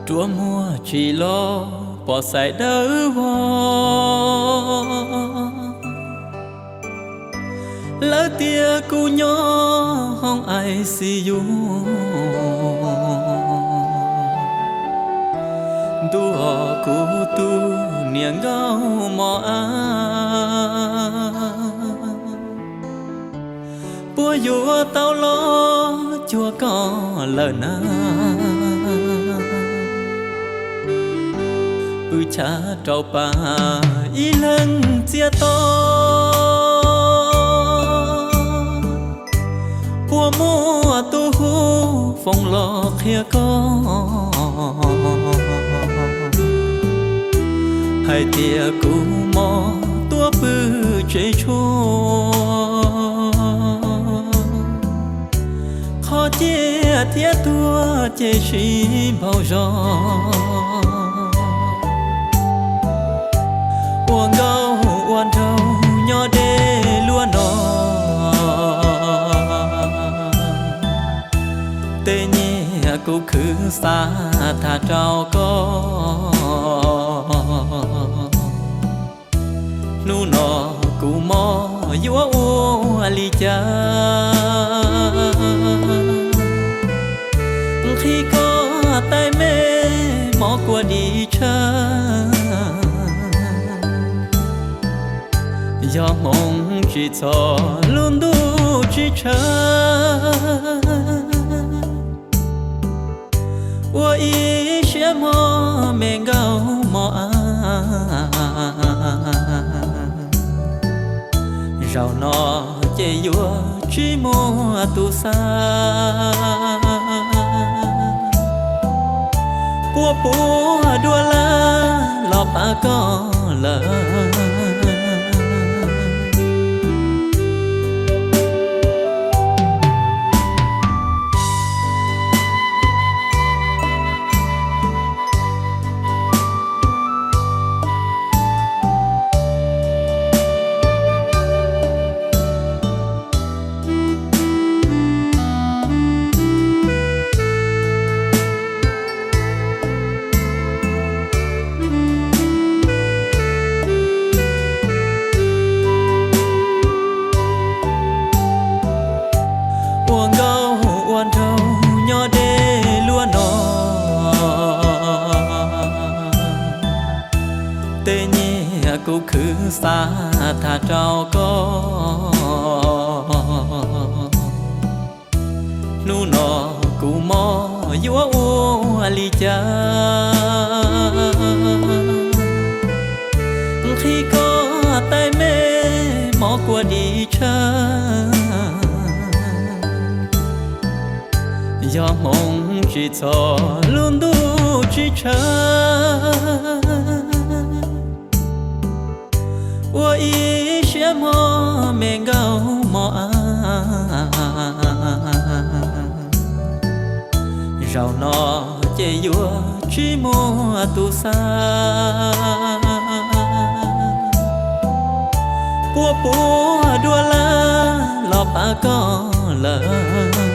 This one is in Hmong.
Rua muag tsim los pom xaim dawb vog, lawv tias kuv nyob hoob I C U. Ntuj os kuv tus niam nkauj mos ab, puas yuav tau los cuag koj lawm na? Pw chav rau pas ib leeg txias to, puas muaj tus hu foob los qhia koj hais tias kuv mos tuaj pw tsev tshuaj. Qhov ciaj thiab tuag ces sib npaug zog, ua nkauj ua nraug nyob deb luaj no. Tej nyiaj kuv khwv xa tham rau koj, hnub no kuv mob yuav ua li cas? Nqhis koj tais me mov kua dim tshaj, yog hmoov tsis txhos lub ntuj tsis tshav. Ua ib siab mog me nkauj mos ab, zaum no ces yuav tsis muaj tus xa, puas puas dua lawm los pab koj lawm. Ua nkauj ua nraug nyob deb luaj no, tej nyiaj kuv khwv xa tham rau koj, hnub no kuv mob yuav ua li cas? Nqhis koj tais me mov kua dim tshaj, yog hmoov tsis txhos lub ntuj tsis tshav. Ua ib siab mog me nkauj mos ab, zaum no ces yuav tsis muaj tus xa, puas puas dua lawm los pab koj lawm.